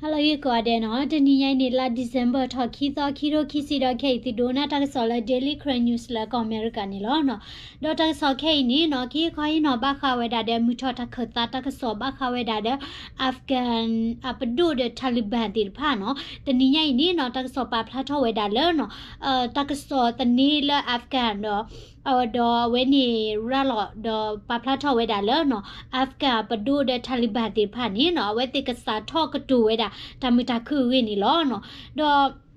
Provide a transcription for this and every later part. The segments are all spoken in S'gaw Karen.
ဟါလၢအဂ့ၤကိးဂၤဒဲးနီၤ, တနံၤညါအံၤန့ၣ် လါ December ထီၣ်ခံသီ ခံထိခံဆံဒီး ခဲအံၤသုဒိကနၣ်တၢ်ကစီၣ်လၢ Daily Karen News လၢကီၢ်အမဲရကၤန့ၣ်လီၤ. ဒီးတၢ်ကစီၣ်ခဲအံၤန့ၣ်နီၤ, ကဟ့ၣ်ခီဟ့ၣ်နီၤဘၣ်ဃးဝဲဒၣ်ဒီး မုၢ်ထီၣ်တၢ်ခၢၣ်သးတၢ်ကစီၣ်ဘၣ်ဃးဝဲဒၣ်ဒီး Afghan အပဒိၣ်ဒီး Taliban သ့ၣ်တဖၣ်နီၤ. တနံၤညါအံၤန့ၣ်နီၤ, တၢ်ကစီၣ်ပာ်ဖျါထီၣ်ဝဲဒၣ်လၢနီၤ, တၢ်ကစီၣ်သန့လၢ Afghan ဒီး ဒီးအဝဲန့ၣ်ရၤလီၤ ဒီးပာ်ဖျါထီၣ်ဝဲဒၣ်လၢနီၤ, Afghan ပဒိၣ်ဒီး Taliban သ့ၣ်တဖၣ်န့ၣ်နီၤ, အဝဲသ့ၣ်ကစးထီၣ်ကတိၤဝဲဒၣ် တၢ်မုာ်တၢ်ခုၣ်အဂ့ၢ်န့ၣ်လီၤ. ဒီး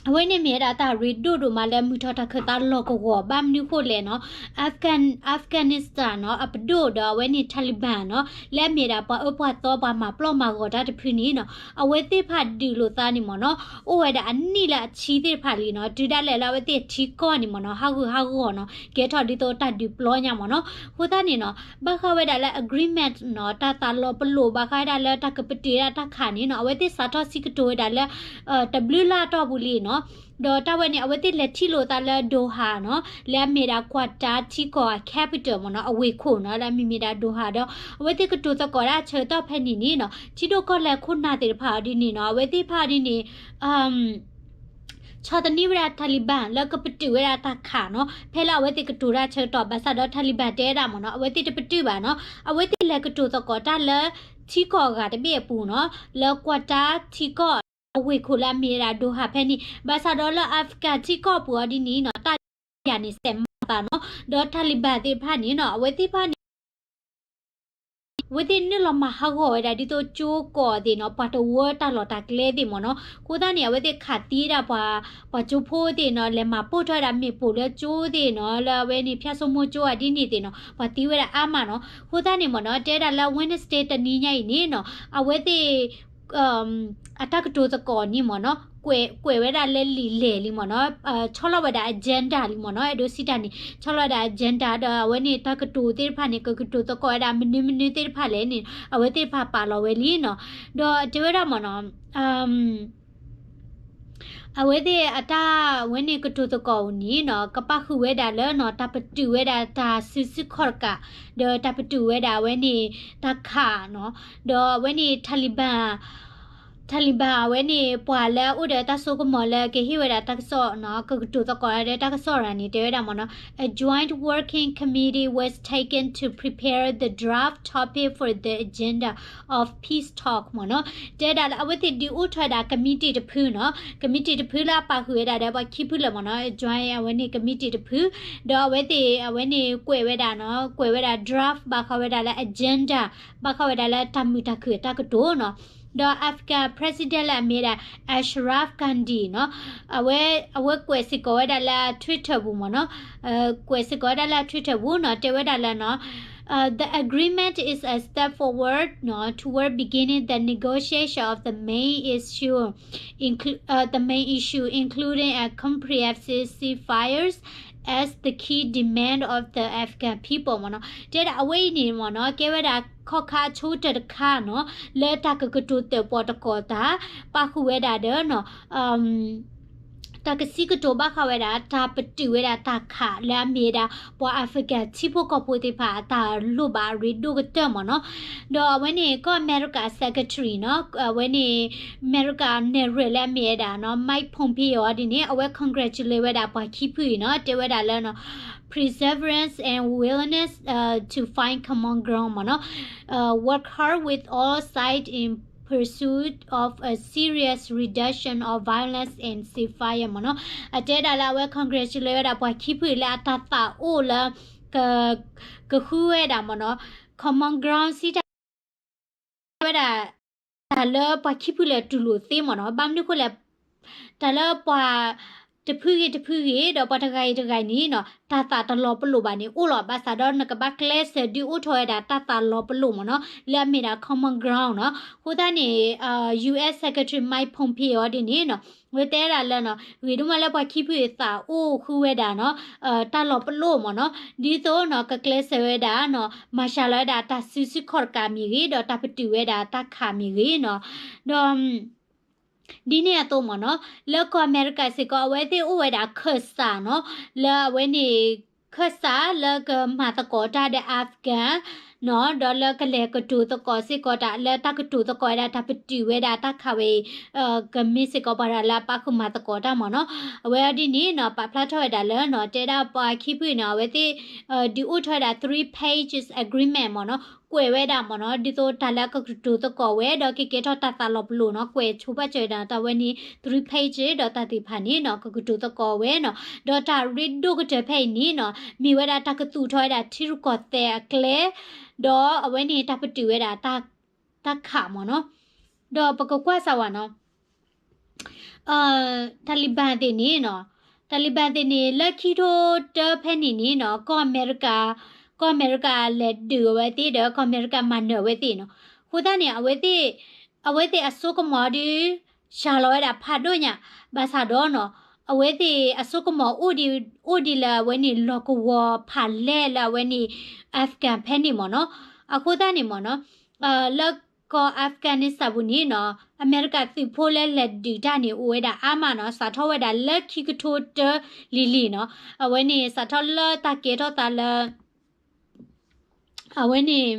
အဝဲန့ၣ်မ့ၢ်ဝဲဒၣ်တၢ်ရ့ဒိၣ်ဒိၣ်မးလၢမုၢ်ထီၣ်တၢ်ခၢၣ်သးလီၢ်ကဝီၤ ဘၣ်မနုၤဃိလဲၣ်နီၤ, Afghan, Afghanistan နီၤ, အပဒိၣ်ဒီးအဝဲန့ၣ် Taliban နီၤ, လၢအမ့ၢ်ဒၣ်ပှၤအၢပှၤသီပှၤမၤပျီၢ်မၤဂီၤတၢ်တဖုန့ၣ်နီၤ, အဝဲသ့ၣ်တဖၣ်ဒုးလိာ်သးန့ၣ်မ့ၢ်နီၤ, အိၣ်ဝဲဒၣ်အနံၣ်လၢအဆံသ့ၣ်တဖၣ်လံနီၤ, တုၤဒၣ်လဲာ်လၢအဝဲသ့ၣ်ထံကီၢ်န့ၣ်မ့ၢ်နီၤ, ဟးဂူာ်ဟးဂီၤနီၤ, ကဲထီၣ်ဒ်သိးတၢ်ဒုးပျီညါမ့ၢ်နီၤ. အဃိသတးန့ၣ်နီၤ, ဘၣ်ဃးဝဲဒၣ်လၢ agreement နီၤ, တၢ်သးလီၤပလိာ်ဘၣ်ဃးဝဲဒၣ်လၢတၢ်ကပတုာ်ဒၣ်တၢ်ခးန့ၣ်နီၤ, အဝဲသ့ၣ်စးထီၣ်စံးကတိၤဝဲဒၣ်လၢ တဘျုးလါအတီၢ်ပူၤလံနီၤ. ဒီးတၢ်ဝဲန့ၣ် အဝဲသ့ၣ်လဲၤထံၣ်လိာ်သးလၢ Doha နီၤ, လၢအမ့ၢ်ဒၣ် Qatar ထံကီၢ်အ capital မ့ၢ်နီၤ, အဝ့ၢ်ခိၣ်နီၤ, လၢအမံၤမ့ၢ်ဒၣ် Doha ဒီး အဝဲသ့ၣ်ကတိၤသကိးဒၣ်ဆၢကတီၢ်ဖဲန့ၣ်န့ၣ်နီၤ, ထံဒိၣ်ကီၢ်လဲၢ်ခိၣ်နၢ်သ့ၣ်တဖၣ်အီၤဒ်န့ၣ်နီၤ, အဝဲသ့ၣ်တဖၣ်ဒ်န့ၣ် ဆီၣ်သနံးဝဲဒၣ် Taliban လၢကပတုာ်ဝဲဒၣ်တၢ်ခးနီၤ, ဖဲလၢအဝဲသ့ၣ်ကတိၤတၢ်ဆၢကတီၢ် ဘၣ်ဆၣ်ဒီး Taliban တဲဝဲဒၣ်မ့ၢ်နီၤ, အဝဲသ့ၣ်တပတုာ်ဘၣ်နီၤ, အဝဲသ့ၣ်လဲၤကတိၤသကိးတၢ်လၢ ထံကီၢ်အဂၤတဘ့ၣ်အပူၤနီၤ, လၢ Qatar ထံကီၢ် အဝ့ၢ်ခိၣ်လၢအမ့ၢ်ဝဲဒၣ် Doha ဖဲန့ၣ်, ဘၣ်ဆၣ်ဒီးလၢ Afghan ထံကီၢ်ပူၤအီၤဒ်န့ၣ်နီၤ, တၢ်ဒုးယၤန့ၣ် စဲးမၤသးနီၤ, ဒီး Taliban သ့ၣ်တဖၣ်န့ၣ်နီၤ, အဝဲသ့ၣ်တဖၣ်န့ၣ် အဝဲသ့ၣ်နုာ်လီၤမၤဟးဂီၤဝဲဒၣ်ဒ်သိးကၠိကိးသ့ၣ်နီၤ, ပှၤတဝၢတၢ်လီၢ်တၢ်ကျဲသ့ၣ်မ့ၢ်နီၤ, အဃိသတးန့ၣ် အဝဲသ့ၣ်ခးသံဝဲဒၣ်ပှၤ, ပှၤကၠိဖိသ့ၣ်နီၤ, လဲၤမၤပိာ်ထွဲဝဲဒၣ်မ့ၣ်ပိၢ်လၢကၠိသ့ၣ်နီၤ, လၢအဝဲန့ၣ် ဖၠၣ်စိမိၢ်ကၠိအဒ်န့ၣ်သ့ၣ်နီၤ, ပှၤသံဝဲဒၣ်အါမးနီၤ, အဃိသတးန့ၣ်မ့ၢ်နီၤ, တဲဝဲဒၣ်လၢ Wednesday တနံၤညါအံၤန့ၣ်နီၤ, အဝဲသ့ၣ် အတၢ်ကတိၤသကိးန့ၣ်မ့ၢ်နီၤ, ကွဲးဝဲဒၣ်လၢလံာ်လဲၢ်လံမ့ၢ်နီၤ, ဆီလီၤဝဲဒၣ် agenda လံမ့ၢ်နီၤ, အဲၣ်ဒိးစံးတၢ်န့ၣ် ဆီလီၤဝဲဒၣ် agenda ဒီးအဝဲန့ၣ်တၢ်ကတိၤသ့ၣ်တဖၣ်န့ၣ် ကကတိၤသကိးဝဲဒၣ်မနုၤမနုၤသ့ၣ်တဖၣ်လဲၣ်န့ၣ် အဝဲသ့ၣ်တဖၣ်ပာ်လီၤဝဲလံနီၤ, ဒီးတဲဝဲဒၣ်မ့ၢ်နီၤ အဝဲသ့ၣ်အတၢ်ဝဲန့ၣ်ကတိၤသကိးန့ၣ်နီၤ, ကပာ်ဃုာ်ဝဲဒၣ်လၢနီၤ, တၢ်ပတုာ်ဝဲဒၣ်တၢ်စုဆူၣ်ခီၣ်တကး, ဒီးတၢ်ပတုာ်ဝဲဒၣ်အဝဲန့ၣ် တၢ်ခးနီၤ, ဒီးအဝဲန့ၣ် Taliban, Taliban အဝဲန့ၣ် ပှၤလၢအအိၣ်ဒီးတၢ်စိကမီၤလၢကဟ့ၣ်ဝဲဒၣ်တၢ်ကစီၣ်နီၤ, ကကတိၤသကိးဒီးတၢ်ကစီၣ်ရၤန့ၣ် တဲဝဲဒၣ်မ့ၢ်နီၤ, A joint working committee was taken to prepare the draft topic for the agenda of peace talk မ့ၢ်နီၤ, တဲဒၣ်လၢအဝဲသ့ၣ်ဒုးအိၣ်ထီၣ်ဝဲဒၣ် committee တဖုနီၤ, committee တဖုလၢအပာ်ဃုာ်ဝဲဒၣ်ဒီး ပှၤခံဖုလၢာ်မ့ၢ်နီၤ, joint အဝဲန့ၣ် committee တဖု, ဒီးအဝဲသ့ၣ်အဝဲန့ၣ်ကွဲးဝဲဒၣ်နီၤ, ကွဲးဝဲဒၣ် draft ဘၣ်ဃးဝဲဒၣ်လၢ agenda ဘၣ်ဃးဝဲဒၣ်လၢတၢ်မုာ်တၢ်ခုၣ်အတၢ်ကတိၤနီၤ, ဒီး Afghan president လၢအမ့ၢ်ဒၣ် Ashraf Ghani နီၤ, အဝဲ, အဝဲကွဲးစ့ၢ်ကီးဝဲဒၣ်လၢ Twitter ပူၤမ့ၢ်နီၤ, ကွဲးစ့ၢ်ကီးဝဲဒၣ်လၢ Twitter ပူၤနီၤ, တဲဝဲဒၣ်လၢနီၤ, The agreement is a step forward toward beginning the negotiation of the main issue, inclu- the main issue, including a comprehensive ceasefire, as the key demand of the Afghan people မ့ၢ်နီၤ, တဲဒၣ်အဝဲအံၤန့ၣ်မ့ၢ်နီၤ, ကဲဝဲဒၣ်ခီၣ်ခါအဆိကတၢၢ်တခါနီၤ, လၢတၢ်ကကတိၤသၢၣ်ပီၣ်တကီၢ်တၢ်, ပာ်ဃုာ်ဝဲဒၣ်ဒီးနီၤ တၢ်ကစံးကတိၤဘၣ်ဃးဝဲဒၣ် တၢ်ပတုာ်ဝဲဒၣ်တၢ်ခးလၢအမ့ၢ်ဝဲဒၣ် ပှၤ Afghan ထံဖိကီၢ်ဖိသ့ၣ်တဖၣ်အတၢ်လိၣ်ဘၣ်အရ့ဒိၣ်ကတၢၢ်မ့ၢ်နီၤ, ဒီးအဝဲန့ၣ် ကီၢ်အမဲရကၤ secretary နီၤ, အဝဲန့ၣ် အမဲရကၤနဲၣ်ရွဲၣ်လၢအမ့ၢ်ဝဲဒၣ်နီၤ Mike Pompeo အီၤဒ်န့ၣ် အဝဲ congratulate ဝဲဒၣ်ပှၤခံဖုအံၤနီၤ, တဲဝဲဒၣ်လၢ perseverance and willingness to find common ground မ့ၢ်နီၤ, work hard with all sides in pursuit of a serious reduction of violence and ceasefire မ့ၢ်နီၤ, အတဲဒၣ်လၢအဝဲ congratulate ဝဲဒၣ်ပှၤခံဖုအံၤလၢအတၢ်သးအိၣ်လၢ ကဃုဝဲဒၣ်မ့ၢ်နီၤ common ground စံးတၢ် ဝဲဒၣ် တၢ်လၢပှၤခံဖုလဲၤတူၢ်လိာ်သ့မ့ၢ်နီၤ, ဘၣ်မနုၤဃိလဲၣ်, တၢ်လၢပှၤ တဖုဂ့ၤတဖုဂ့ၤ ဒီးပှၤတဂၤဂ့ၤတဂၤန့ၣ်နီၤ တၢ်သးတလီၤပလိာ်ဘၣ်န့ၣ် အိၣ်လီၤ, ဘၣ်ဆၣ်ဒီးနကဘၣ်ကျဲးစၢးဒုးအိၣ်ထီၣ်ဝဲဒၣ်တၢ်သးလီၤပလိာ်မ့ၢ်နီၤ, လၢအမ့ၢ်ဒၣ် common ground နီၤ, အဃိသတးန့ၣ် US Secretary Mike Pompeo အီၤဒ်န့ၣ်နီၤ ဝဲတဲဒၣ်လၢနီၤ ဂ့ၤဒိၣ်မးလၢပှၤခံဖုအံၤသးအိၣ်ဃုဝဲဒၣ်နီၤ တၢ်လီၤပလိာ်မ့ၢ်နီၤ, ဒ်သိးနီၤ ကကျဲးစၢးဝဲဒၣ်နီၤ မၤစှၤလီၤဝဲဒၣ်တၢ်စုဆူၣ်ခီၣ်တကးမ့ၢ်ဂ့ၤ ဒီးတၢ်ပတုာ်ဝဲဒၣ်တၢ်ခးမ့ၢ်ဂ့ၤနီၤ, ဒီး ဒ်န့ၣ်အသိးမ့ၢ်နီၤ လၢကီၢ်အမဲရကၤစ့ၢ်ကီး အဝဲသ့ၣ်အိၣ်ဝဲဒၣ်ခၢၣ်စးနီၤ လၢအဝဲန့ၣ် ခၢၣ်စးလၢကမၤသကိးတၢ်ဒီး Afghan နီၤ ဒီးလၢကလဲၤကတိၤသကိးစ့ၢ်ကီးတၢ် လၢတၢ်ကတိၤသကိးဝဲဒၣ်တၢ်ပတုာ်ဝဲဒၣ်တၢ်ခးဝဲအံၤ ကမ့ၢ်စ့ၢ်ကီးပှၤတဂၤလၢအပၣ်ဃုာ်မၤသကိးတၢ်မ့ၢ်နီၤ. အဝဲအံၤဒ်န့ၣ်နီၤ ပာ်ဖျါထီၣ်ဝဲဒၣ်လၢနီၤ တဲဒၣ်ပှၤခံဖုန့ၣ် အဝဲသ့ၣ် ဒုးအိၣ်ထီၣ်ဝဲဒၣ် three pages agreement မ့ၢ်နီၤ ကွဲးဝဲဒၣ်မ့ၢ်နီၤ ဒ်သိးတၢ်လၢအကကတိၤသကိးဝဲ ဒီးကကဲထီၣ်တၢ်သးလီၤပလိာ်နီၤ ကွဲးဆိပာ်စၢၤဝဲဒၣ်တၢ်ဝဲန့ၣ် three page ဒီးတၢ်သ့ၣ်တဖၣ်န့ၣ်နီၤ ကကတိၤသကိးဝဲနီၤ. ဒီးတၢ်ရ့ဒိၣ်ကတၢၢ်ဖဲအံၤန့ၣ်နီၤ မ့ၢ်ဝဲဒၣ်တၢ်ကသူၣ်ထီၣ်ဝဲဒၣ်ထံရူၢ်ကီၢ်သဲးအကျဲ ဒီးအဝဲန့ၣ်တၢ်ပတုာ်ဝဲဒၣ် တၢ်ခးမ့ၢ်နီၤ. ဒီးပကကွၢ်စၢ်ဝဲနီၤ တၢ်လံၤဘၣ်သ့ၣ်န့ၣ်နီၤ တၢ်လံၤဘၣ်သ့ၣ်န့ၣ် လၢခံထိတၢဖဲန့ၣ်န့ၣ်နီၤ ကီၢ်အမဲရကၤ ကီၢ်အမဲရကၤလဲၤဒုးအဝဲသ့ၣ်ဒီး ကီၢ်အမဲရကၤမၤနၢၤအဝဲသ့ၣ်နီၤ. အဃိသတးန့ၣ် အဝဲသ့ၣ် အဝဲသ့ၣ်အစိကမီၤဒီး စှၤလီၤဝဲဒၣ်ဖးဒိၣ်ညါ ဘၣ်ဆၣ်ဒီးနီၤ အဝဲသ့ၣ်အစိကမီၤအိၣ်ဒံး အိၣ်ဒံးလၢအဝဲန့ၣ် လီၢ်ကဝီၤဖးလဲၢ်လၢအဝဲန့ၣ် Afghan ဖဲန့ၣ်မ့ၢ်နီၤ. အဃိသတးန့ၣ်မ့ၢ်နီၤ လၢကီၢ် Afghanistan ပူၤန့ၣ်နီၤ အမဲရကၤသုးဖိလၢလဲၤဒုးတၢ်န့ၣ် အိၣ်ဝဲဒၣ်အါမးနီၤ စးထီၣ်ဝဲဒၣ်လၢခံကထိတၢလံၤလံၤနီၤ အဝဲန့ၣ် စးထီၣ်လၢတၢ်ကဲထီၣ်သးလၢ အဝဲန့ၣ်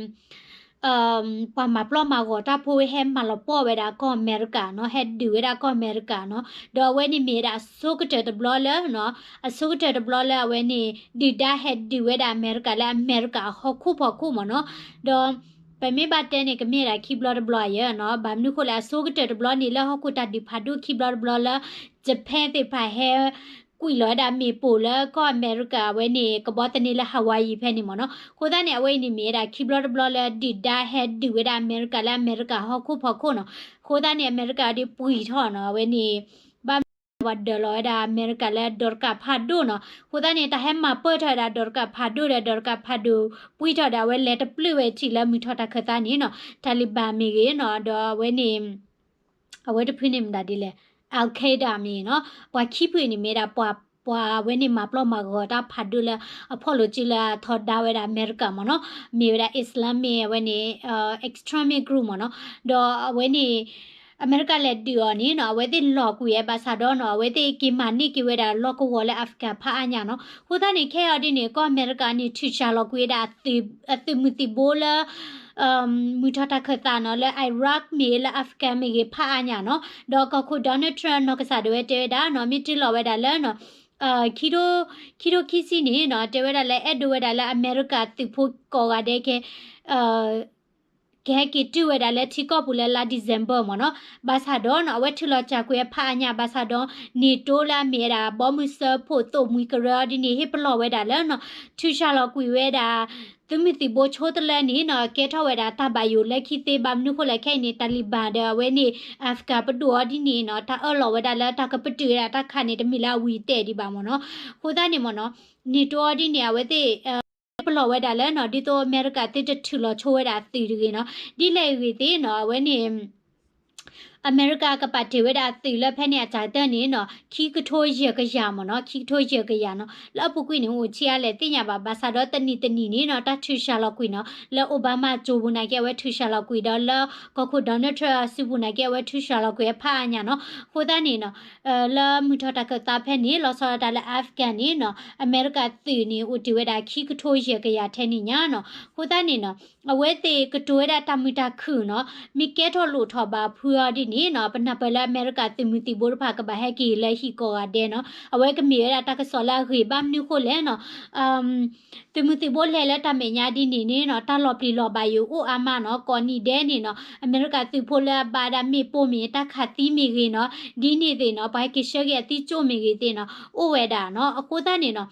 ပှၤမၤပျီၢ်မၤဂီၤတၢ်ဖိဟဲမၤလီၤပှီၢ်ဝဲဒၣ်ကီၢ်အမဲရကၤနီၤ ဟဲဒုးဝဲဒၣ်ကီၢ်အမဲရကၤနီၤ ဒီးအဝဲန့ၣ်မ့ၢ်ဝဲဒၣ်အဆိကတၢၢ်တဘျီလၢ အဆိကတၢၢ်တဘျီလၢအဝဲန့ၣ် ဒုၣ်ဒါဟဲဒုးဝဲဒၣ်အမဲရကၤလၢအမဲရကၤအဟီၣ်ခိၣ်ဖီခိၣ်မ့ၢ်နီၤ. ဒီး ပမ့ၢ်ဘၣ်တဲန့ၣ် ကမ့ၢ်ဝဲဒၣ်ခံဘျီတဘျီယဲနီၤ ဘၣ်မနုၤဃိလဲၣ် အဆိကတၢၢ်တဘျီန့ၣ် လၢဟီၣ်ခိၣ်တၢ်ဒုးဖးဒိၣ်ခံဘျီတဘျီလၢ Japan သ့ၣ်တဖၣ်ဟဲ ကွံာ်လီၤဝဲဒၣ်မ့ၣ်ပိၢ်လၢကီၢ်အမဲရကၤအဝဲန့ၣ် ကဘီသန့လၢ Hawaii ဖဲန့ၣ်မ့ၢ်နီၤ. အဃိသတးန့ၣ် အဝဲအံၤန့ၣ်မ့ၢ်ဝဲဒၣ်ခံဘျီတဘျီလၢဒုၣ်ဒါဟဲဒုးဝဲဒၣ်အမဲရကၤလၢအမဲရကၤဟီၣ်ခိၣ်ဖီခိၣ်နီၤ. အဃိသတးန့ၣ် အမဲရကၤဒုးပှံာ်ထီၣ်နီၤ အဝဲန့ၣ် ဘၣ်မနုၤပှၤဒၢးလီၤဝဲဒၣ်အမဲရကၤလၢဒီးတကးဖးဒိၣ်နီၤ. အဃိသတးန့ၣ် တၢ်ဟဲမၤပၢၢ်ထီၣ်ဝဲဒၣ်ဒီးတကးဖးဒိၣ်ဒီး ဒီးတကးဖးဒိၣ်ပှံာ်ထီၣ်ဒီး အဝဲလဲၤတပျုာ်ဝဲထံၣ်လၢမုၢ်ထီၣ်တၢ်ခၢၣ်သးန့ၣ်နီၤ Taliban မ့ၢ်ဂ့ၤနီၤ ဒီးအဝဲန့ၣ် အဝဲတဖုန့ၣ်မတၤဒ်လဲၣ် Al Qaeda မ့ၢ်နီၤ ပှၤခံဖုန့ၣ်မ့ၢ်ဒၣ်ပှၤ ပှၤအဝဲန့ၣ်မၤပျီၢ်မၤဂီၤတၢ်ဖးဒိၣ်လၢအဖီၣ်လိာ်စုလၢအထီဒါဝဲဒၣ်အမဲရကၤမ့ၢ်နီၤ မ့ၢ်ဝဲဒၣ် Islamic အဝဲန့ၣ် extremist group မ့ၢ်နီၤ ဒီးအဝဲန့ၣ် အမဲရကၤလဲၤဒုးအီၤန့ၣ်နီၤ အဝဲသ့ၣ်လီၤကွံာ်ဝဲဘၣ်ဆၣ်ဒီးနီၤ အဝဲသ့ၣ်က့ၤမၤန့ၢ်က့ၤဝဲဒၣ်လီၢ်ကဝီၤလၢ Afghan ဖးအါညါနီၤ အဃိသတးန့ၣ် ခဲအံၤဒ်န့ၣ် ကီၢ်အမဲရကၤန့ၣ် ထုးစှၤလီၤကွံာ်ဝဲဒၣ် အသုးမုၢ်သံၣ်ဘိလၢ မုၢ်ထီၣ်တၢ်ခၢၣ်သးနီၤ လၢ Iraq မ့ၢ်ဂ့ၤ လၢ Afghan မ့ၢ်ဂ့ၤ ဖးအါညါနီၤ ဒီးကီၢ်ခိၣ် Donald Trump နီၢ်ကစၢ်ဒၣ်ဝဲတဲဝဲဒၣ်နီၤ မ့ၢ်တုၤလီၤဝဲဒၣ်လၢနီၤ ခံထိ ခံထိခံဆံန့ၣ်နီၤ တဲဝဲဒၣ်လၢအဲၣ်ဒိးဝဲဒၣ်လၢအမဲရကၤသုးဖိကိးဂၤဒဲးကဲ ကဟဲက့ၤတုၤဝဲဒၣ်လၢထံကီၢ်ပူၤလၢလါ December မ့ၢ်နီၤ ဘၣ်ဆၣ်ဒီးနီၤ အဝဲထုးလီၤစှၤကွံာ်ဝဲဖးအါညါ ဘၣ်ဆၣ်ဒီး NATO လၢအမ့ၢ်ဝဲဒၣ် ဘီမုၢ်စၢဖှိၣ်သိၣ်မှံကရၢဒ်န့ၣ် ဟ့ၣ်ပလီၢ်ဝဲဒၣ်လၢနီၤ ထုးစှၤလီၤကွံာ်ဝဲဒၣ် သုးမုၢ်သံၣ်ဘိဆိတလဲန့ၣ်နီၤ ကဲထီၣ်ဝဲဒၣ်တၢ်ဘၣ်ယိၣ်လၢခံသ့ ဘၣ်မနုၤဃိလဲၣ်ခဲအံၤန့ၣ် Taliban ဒီးအဝဲန့ၣ် Afghan ပဒိၣ်အီၤဒ်န့ၣ်နီၤ တၢ်အၢၣ်လီၤဝဲဒၣ်လၢတၢ်ကပတုာ်ဝဲဒၣ်တၢ်ခးန့ၣ် တမ့ၢ်လၢအဝံၤတဲာ်ဒံးဘၣ်မ့ၢ်နီၤ အဃိသတးန့ၣ်မ့ၢ်နီၤ NATO အီၤဒ်န့ၣ် အဝဲသ့ၣ် ပလီၢ်ဝဲဒၣ်လၢနီၤ ဒ်သိးအမဲရကၤသ့တထုးလီၤဆိဝဲဒၣ်အသုးတဂ့ၤနီၤ ဒ်လဲၣ်ဂ့ၤသ့ၣ်နီၤ အဝဲန့ၣ် အမဲရကၤကပာ်တ့ၢ်ဝဲဒၣ်အသုးလၢဖဲန့ၣ်အတၢ်ကတၢၢ်န့ၣ်နီၤ ခံကထိယဲၢ်ကယၤမ့ၢ်နီၤ ခံကထိယဲၢ်ကယၤနီၤ လၢအပူၤကွံာ်န့ၣ် အိၣ်ဆံးအါလဲၣ်သ့ၣ်ညါဘၣ် ဘၣ်ဆၣ်ဒီးတနံၣ်တနံၣ်န့ၣ်နီၤ တၢ်ထုးစှၤလီၤကွံာ်နီၤ လၢ Obama အစိၤပူၤနာ်က့ အဝဲထုးစှၤလီၤကွံာ်ဒီးလၢကီၢ်ခိၣ် Donald Trump အစုပူၤနာ်က့ အဝဲထုးစှၤလီၤကွံာ်ဖးအါညါနီၤ အဃိသတးန့ၣ်နီၤ လၢမုၢ်ထီၣ်တၢ်ခၢၣ်သးဖဲန့ၣ် လီၤဆီဒၣ်တၢ်လၢ Afghan န့ၣ်နီၤ အမဲရကၤသုးန့ၣ် အိၣ်တ့ၢ်ဝဲဒၣ်ခံကထိယဲၢ်ကယၤထဲန့ၣ်ညါနီၤ အဃိသတးန့ၣ်နီၤ အဝဲသ့ၣ်ကတိၤဝဲဒၣ်တၢ်မုာ်တၢ်ခုၣ်နီၤ မ့ၢ်ကဲထီၣ်လိၣ်ထီၣ်ဘၣ်ဖုအီၤဒ်န့ၣ်နီၤ ပနၢ်ပၢၢ်လၢအမဲရကၤသုးမုၢ်သံၣ်ဘိတဖၣ်ကဘၣ်ဟဲက့ၤလၢဟံၣ်ကိးဂၤဒဲးနီၤ အဝဲကမ့ၢ်ဝဲဒၣ်တၢ်ကစီၣ်လၢအဂ့ၤ ဘၣ်မနုၤဃိလဲၣ်နီၤ သုးမုၢ်သံၣ်ဘိလဲၤလၢတၢ်မဲာ်ညါဒ်န့ၣ်န့ၣ်နီၤ တၢ်လီၤပျံၤလီၤဘၣ်ယိၣ်အိၣ်အါမးနီၤ ကိးနံၤဒဲးန့ၣ်နီၤ အမဲရကၤသုးဖိလၢအဘၣ်ဝဲဒၣ်မ့ၣ်ပိၢ်မ့ၢ်ဂ့ၤ တၢ်ခးသံမ့ၢ်ဂ့ၤနီၤ ဒ်န့ၣ်သ့ၣ်နီၤ ပှၤဟဲက့ၤဆှၢက့ၤအသံကၠိၣ်မ့ၢ်ဂ့ၤသ့ၣ်နီၤ အိၣ်ဝဲဒၣ်နီၤ အဃိသတးန့ၣ်နီၤ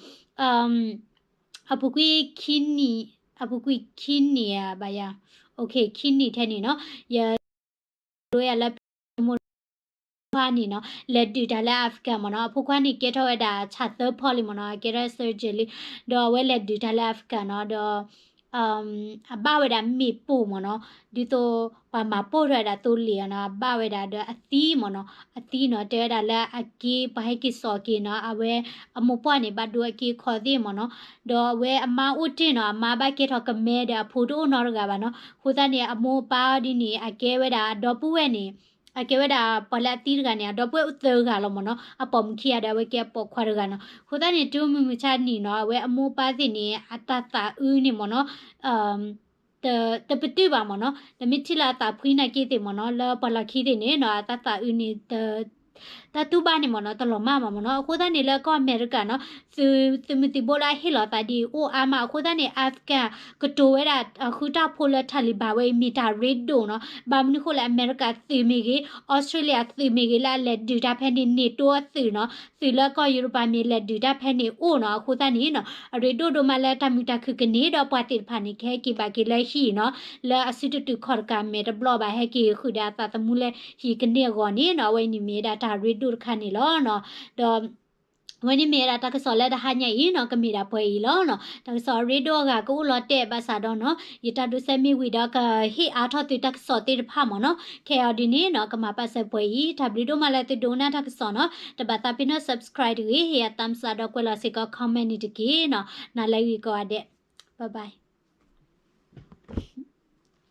အပူၤကွံာ်ခံနံၣ် အပူၤကွံာ်ခံနံၣ်ဧါဘၣ်ယၤ ခံနံၣ်ထဲန့ၣ်နီၤ ယ ဒိယၤလၢဖိမုၣ်ခွါန့ၣ်နီၤ လဲၤဒုးတၢ်လၢ Afghan မ့ၢ်နီၤ အဖိခွါန့ၣ်ကဲထီၣ်ဝဲဒၣ်ဆၣ်သၢဖီလံမ့ၢ်နီၤ ကဲထီၣ် surgery လံ ဒီးအဝဲလဲၤဒုးတၢ်လၢ Afghan နီၤ ဒီး အဘၣ်ဝဲဒၣ်မ့ၣ်ပိၢ်မ့ၢ်နီၤ ဒ်သိးပှၤမၤပိၢ်ထီၣ်ဝဲဒၣ်သိလ့ၣ်နီၤ အဘၣ်ဝဲဒၣ်ဒီးအသံမ့ၢ်နီၤ အသံနီၤ တဲဝဲဒၣ်လၢအက့ ပှၤဟဲက့ၤစိာ်က့ၤနီၤ အဝဲအမိၢ်ပှၢ်န့ၣ် ဘၣ်ဒိအက့ခီသ့ၣ်မ့ၢ်နီၤ ဒီးအဝဲအမါအိၣ်တ့ၢ်နီၤ အမါဘၣ်ကဲထီၣ်ကမဲဒီးအဖိတအိၣ်နီတဂၤဘၣ်နီၤ အဃိသတးန့ၣ် အမိၢ်အပၢ်ဒ်န့ၣ် အကဲဝဲဒၣ်အဒီပုၢ်ဝဲၢ်န့ၣ် အကဲဝဲဒၣ်ပှၤလၢအသံတဂၤန့ၣ် အဒီပုၢ်ဝဲၢ်အိၣ်သၢဂၤလီၤမ့ၢ်နီၤ အပိာ်မုၣ်ခံဂၤဒီးအဝဲကဲအပိာ်ခွါတဂၤနီၤ အဃိသတးန့ၣ် တုၤမုၢ်မဆါနံၤနီၤ အဝဲအမိၢ်အပၢ်သ့ၣ်န့ၣ် အတၢ်သးအုးန့ၣ်မ့ၢ်နီၤ တပတုာ်ဘၣ်မ့ၢ်နီၤ. နမ့ၢ်ထံၣ်လၢအသးဖှံနာ်က့သ့ၣ်မ့ၢ်နီၤ လၢပှၤလီၢ်ခံသ့ၣ်န့ၣ်နီၤ အတၢ်သးအုးန့ၣ် တၢ်တူၢ်ဘၣ်န့ၣ်မ့ၢ်နီၤ တလီၤမၢ်ဘၣ်မ့ၢ်နီၤ. အဃိသတးန့ၣ်လၢကီၢ်အမဲရကၤနီၤ သုး သုးမုၢ်သံၣ်ဘိလၢအဟ့ၣ်လီၤသးဒ်အံၤအိၣ်အါမး အဃိသတးန့ၣ် Afghan ကတိၤဝဲဒၣ်အဃုတၢ်ဖိလၢ Taliban ဝဲအံၤမ့ၢ်တၢ်ရ့ဒိၣ်နီၤ. ဘၣ်မနုၤအဃိလဲၣ် အမဲရကၤသုးမ့ၢ်ဂ့ၤ Australia သုးမ့ၢ်ဂ့ၤ လၢအလဲၤဒုးတၢ်ဖဲန့ၣ် NATO အသုးနီၤ သုးလၢကီၢ်ယူရပၤမ့ၢ်လဲၤဒုးတၢ်ဖဲန့ၣ်အိၣ်နီၤ. အဃိသတးန့ၣ်နီၤ အရ့ဒိၣ်ဒိၣ်မးလၢတၢ်မုာ်တၢ်ခုၣ်ကန့ၢ်ဒီးပှၤသ့ၣ်တဖၣ်န့ၣ် ကဟဲက့ၤဘၣ်က့ၤလၢဟံၣ်နီၤ လၢအစုတတုာ်ခီၣ်တကးမဲာ်တဘျီၣ်ဘၣ် ဟဲက့ၤဃုာ်ဒီးအသးသမူလၢဟံၣ်ကန့ၢ်အဂီၢ်န့ၣ်နီၤ အဝဲန့ၣ်မ့ၢ်ဝဲဒၣ်တၢ်ရ့ဒိၣ်တခါန့ၣ်လီၤနီၤ. ဒီး အဝဲန့ၣ်မ့ၢ်ဝဲဒၣ်တၢ်ကစီၣ်လၢတဟါညါအံၤနီၤ ကမ့ၢ်ဒၣ်ပှဲၤအံၤလီၤနီၤ. တၢ်ကစီၣ်အရ့ဒိၣ်အဂၤကအိၣ်လီၤတဲာ်ဘၣ်ဆၣ်ဒီးနီၤ ယတၢ်ဒိးစဲမ့ၢ်ဝံၤဒီးကဟ့ၣ်အါထီၣ်သုတၢ်ကစီၣ်သ့ၣ်တဖၣ်မ့ၢ်နီၤ. ခဲအံၤဒ်န့ၣ်နီၤ ကမၤပာ်စၢၤပှဲၤအံၤ တၢ်ဘျုးဒိၣ်မးလၢသုဒိကနၣ်တၢ်ကစီၣ်နီၤ. တဘၣ်သးပ့ၤနီၣ် subscribe တဂ့ၤ ဟ့ၣ်ယၤ thumbs up ဒီးကွဲးလီၤစ့ၢ်ကီး comment န့ၣ်တက့ၢ်နီၤ. နၤလၢဂ့ၤကိးဂၤဒဲး bye bye.